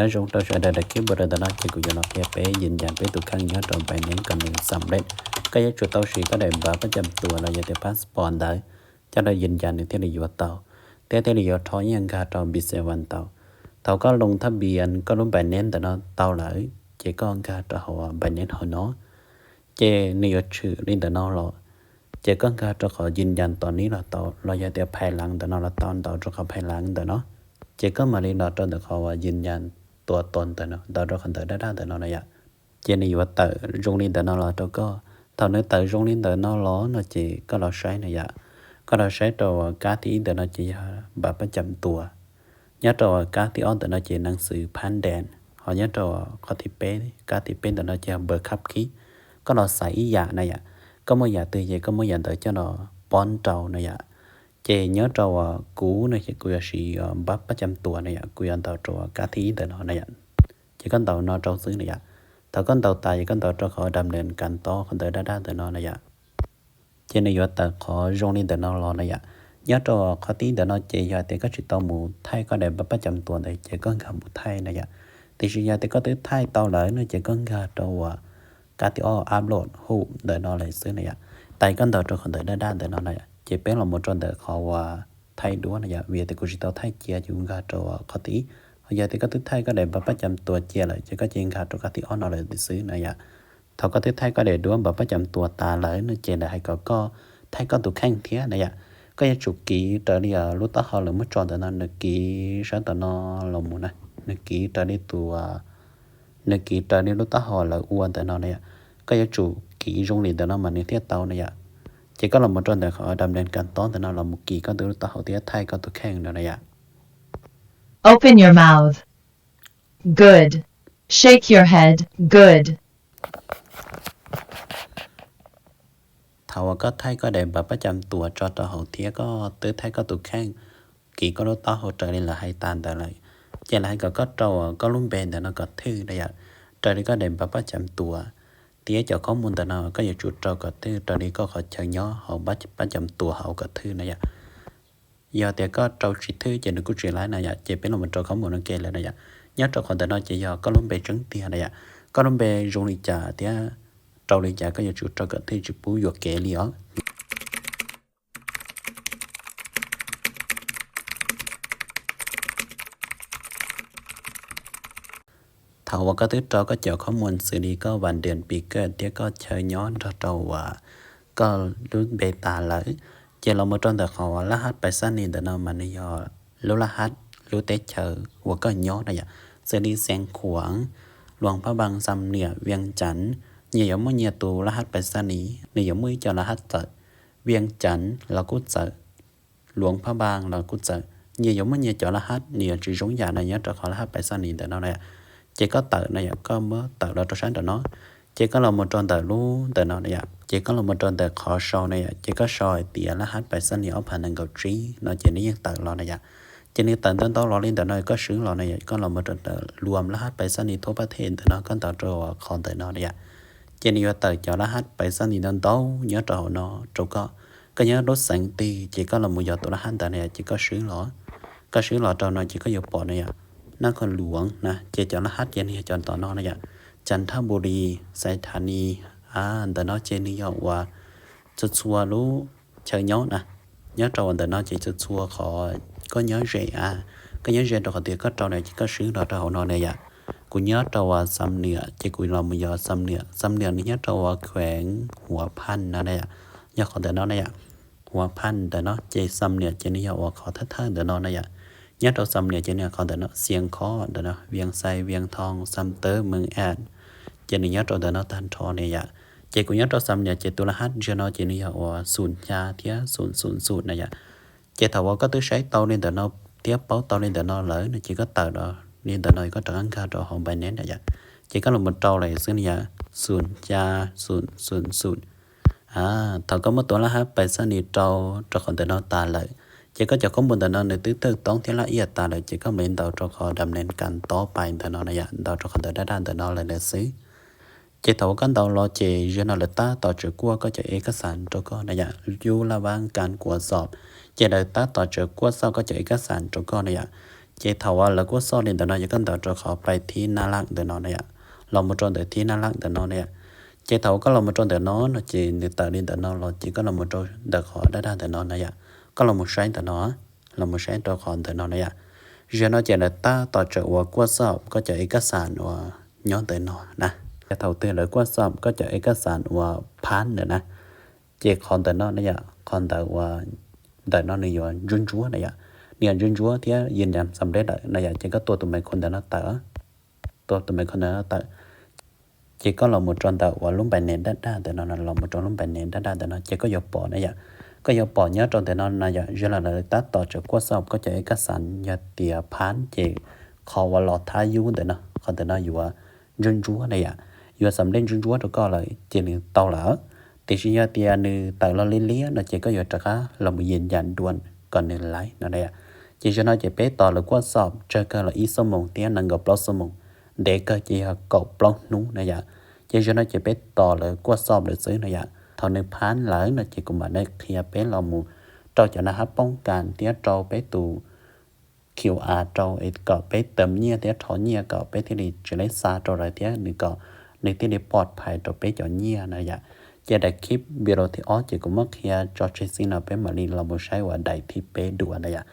Nyob zoo rau sawv daws, daim clip ntawm no ces kuv yuav los qhia peb yws yas peb tus kheej nyob rau Binance kom nws xam lej. Koj yuav tsum tau siv koj daim npav pab cam tuas los yog tias passport ntawd coj los yws yas nws thiaj li yuav tau, thiab thiaj li yuav rho ib yam nkag rau Bitsavan tau. Thaum koj loo thab pias koj lub Binance ntawm no tau lawm ces koj nkag rau hauv Binance hauv no. Ces nws yuav tshwm li ntawm no los, ces koj nkag rau qhov yws yas tom nib los tau, los yog tias phais lav ntawm no los tau, ntaus rau qhov phais lav ntawm no. Ces koj mam li los rau ntawm qhov uas yws yas tuas tod ntawm no, ntaus rau qhov ntawm daj daj ntawm no na yom. Ces nws yuav tawm zoo li ntawm no los rau koj. Thaum nws tawm zoo li ntawm no los no ces koj los saib na yom. Koj los saib rau kab thib ib ntawm no ces yog npav pab cam tuas. Nyob rau kab thib ob ntawm no ces neeg xwm phab ntees, ho nyob rau qhov thib peb, kab thib peb ntawm no ces yog npawb khab khib. Koj los xaiv ib yam na yom. Koj muaj yam twg ces koj muab yam ntawd coj los pob rau na yom. Ces nyob rau kuv no ces kuv yuav siv npav pab cam tuas na yom, kuv yuav ntaus rau kab thib ib ntawm no na yom. Ces koj ntaus no rau xwb na yom. Thaum koj ntaus tas ces koj ntaus rau qhov dam nees kas tob qhov ntawm daj daj ntawm no na yom. Ces nws yuav tawm qhov zoo li ntawm no los na yom. Nyob rau qhov thib ib ntawm no ces yog tias koj tsis tau mus thaij koj daim npav pab cam tuas ntawd ces koj nkag mus thaij na yom. Tiam sis yog tias koj twb thaij tau lawm no ces koj nkag rau uas kab thib ob upload hub ntawm no lawm xwb na yom. Tas koj ntaus rau qhov ntawm daj daj ntawm no na yom. Ces peb los mus rau ntawm qhov uas thaij duab na yom, vim tias kuv tsis tau thaij cia ces kuv nkag rau qhov thib ib. Ho yog tias koj twb thaij koj daim npav pab cam tuas cia lawm ces koj cia nkag rau kab thib ob no lawm xwb na yom. Thaum koj twb thaij koj daim duab npav pab cam tuas tas lawm no ces lawv hais kom koj thaij koj tus kheej thiab na yom. Koj yuav tsum kiv raws li lub taub hau lawv muab tso ntawm no, nws kiv sab tom no los mus na, nws kiv raws li tus, nws kiv raws li lub taub hau lawv ua ntawm no na yom. Koj yuav tsum kiv zoo li ntawm no mas nws thiaj tau na yom. Ces koj los mus rau ntawm qhov dam nees kas tob ntawm no los mus kiv koj tus lub taub hau thiab thaij koj tus kheej no na yom. Open your mouth. Good. Shake your head. Good. Thaum uas koj thaij koj daim npav pab cam tuas tso rau hauv thiab koj twb thaij koj tus kheej, kiv koj lub taub hau raws li lawv hais tas ntawd lawm, ces lawv hais kom koj rau koj lub npe ntawm no kom thwj na yom, raws li koj daim npav pab cam tuas thiab cov khob mus ntawm no koj yuav tsum rau kom thwj raws li koj qhov chaw nyob hauv pab cam tuas hauv kom thwj na yom. Yog tias koj rau tsis thwj ces nws kuj tsis laib na yom. Ces peb los mus rau khob mus no ke lawm na yom. Nyob rau qhov ntawm no ces yog koj lub npe tseeb tiag na yom. Koj lub npe zoo li cas thiab rau li cas koj yuav tsum rau kom thwj tsis pub yuam kev li os. Thaum uas koj twb rau koj cov khob mus xws li koj vas dees pis kawj thiab koj chaw nyob nrog rau uas koj lub npe tas lawm, ces los mus rau ntawm qhov uas laj hab pais xab nis ntawm no mas nws yog lub laj hab lub teb chaws uas koj nyob na yom, xws li Xeev Khuam, Luas Phab Npaas, Xam Niam, Vias Cas, nyias yuav muaj nyias tus laj hab pais xab nis, nws yuav muaj ib co laj hab txawm. Vias Cas los kuj txawm, Luas Phab Npaas los kuj txawm, nyias yuav muaj nyias cov laj hab, nws yuav tsis zoo yam na nyob rau qhov laj hab pais xab nis ntawm no na yom. Ces koj tawm na yom, koj muab tawm los rau sab nraum no, ces koj los mus rau ntawm lub ntawm no na yom, ces koj los mus rau ntawm qhov sau na yom, ces koj sau hais tias laj hab pais xab nis ob phav nees nkaum tsib no ces nws yeej tawm los na yom. Ces nws tawm ntau ntau los li ntawm no koj swb los na yom, koj los mus rau ntawm luam laj hab pais xab nis thuab pab them ntawm no koj ntaus rau qhov ntawm no na yom. Ces nws yuav tawm cov laj hab pais xab nis ntau ntau nyob rau hauv no rau koj. Koj nyob lub xeev twg ces koj los mus yog tus laj hab ntawd na yom, ces koj swb los. Koj swb los rau no ces koj yuav pom na yom, Nab Khos Luas na, ces cov laj hab ces nws yog cov tom no na yom, Cas Thaj Npus Lis, Xais Thas Nis, a ntawm no ces nws yog uas txhua txhua lub chaw nyob na, nyob rau uas ntawm no ces txhua txhua qhov koj nyob ze a, koj nyob ze rau qhov tias koj rau na ces koj swb los rau hauv no na yom. Kuv nyob rau uas Xam Niam ces kuv los mus yog Xam Niam, Xam Niam nws nyob rau uas kheev Huav Phaj no na yom, yog qhov ntawm no na yom. Huav Phaj ntawm no ces Xam Niam ces nws yog uas qhov thawj thawj ntawm no na yom. Nyob rau Xam Niam ces nws yog qhov ntawm no, Xias Khos ntawm no, Vias Xais, Vias Thoo, Xam Tawb, Mees As, ces nws nyob rau ntawm no tag nrho na yom. Ces kuv nyob rau Xam Niam ces tus laj hab ntsia no ces nws yog uas xum xya thiab xum xum xum na yom. Ces thaum uas koj twb saib tau li ntawm no thiab paub tau li ntawm no lawm no ces koj tawm los li ntawm no koj rov qab nkag rau hauv Binance na yom. Ces koj los mus rau lawm xwb na yom, xum xya xum xum xum. Thaum koj muab tus laj hab pais xab nis rau rau qhov ntawm no tas lawm, ces koj cov khob mus ntawm no nws twb thawj toob thiab laj iaj tas lawm ces koj mam li ntaus rau qhov dam nees kas tob pais ntawm no na yom, ntaus rau qhov ntawm daj daj ntawm no lawm ntawd xwb. Ces thaum uas koj ntaus los ces zaum no lawv tab tom tseem kuaj koj cov ej kab xas rau koj na yom, yub laj vab kas kuav xom, ces lawv tab tom tseem kuaj xauj koj cov ej kab xas rau koj na yom. Ces thaum uas lawv kuaj xoj li ntawm no ces koj ntaus rau qhov pais thib naj laj ntawm no na yom, los mus rau ntawm thib naj laj ntawm no na yom. Ces thaum uas koj los mus rau ntawm no no ces nws tawm li ntawm no los ces koj los mus rau ntawm qhov daj daj ntawm no na yom. Koj los mus saib ntawm no, los mus saib rau qhov ntawm no na yom. Zaum no ces lawv tab tom tseem ua kuaj xoj koj cov ib kaj xas uas nyob ntawm no na. Ces thaum twg lawv kuaj xoj koj cov ib kaj xas uas phab ntawm na, ces qhov ntawm no na yom, qhov ntawm uas ntawm no nws yuav ntsuab ntsuab na yom, nws yuav ntsuab ntsuab thiab yws nyam xam lej lawm na yom, ces koj tua tus me khu ntawm no tawm, tua tus me khu ntawm no tawm. Ces koj los mus rau ntawm uas lub npais nes daj daj ntawm no, los mus rau lub npais nes daj daj ntawm no ces koj yuav pom na yom. Koj yuav pom nyob rau ntawm no na yom, zaum no lawv tab tom tseem kuaj xoj koj cov ib kaj xas yog tias phab ces qhov uas los thab yub ntawm no, qhov ntawm no yuav ntsuab ntsuab na yom, yuav xam lej ntsuab ntsuab rau koj lawm ces nws tau lawm. Tiam sis yog tias nws tawm los liab liab no ces koj yuav rov qab los mus yws nyam dua kom nws laiv no na yom. Ces zaum no ces peb tos lawv kuaj xoj tsawg kawg los ib xuab moos thiab nees nkaum plaub xuab moos, ntev kawg ces yog kaum plaub hnub na yom. Ces zaum no ces peb tos lawv kuaj xoj lawm xwb na yom. Thaum nws phab lawm no ces kuv mam li qhia peb los mus rau cov naj hab poob kas thiab rau peb tus Q R rau kom peb tawm nyiaj thiab rho nyiaj kom peb thiaj li tsis lej xa rau lawv thiab nws kom nws thiaj li pov phais rau peb cov nyiaj na yom. Ces daim clip video thib ob ces kuv muab qhia tso tseg xwb no, peb mam li los mus saib uas daim thib peb dua na yom.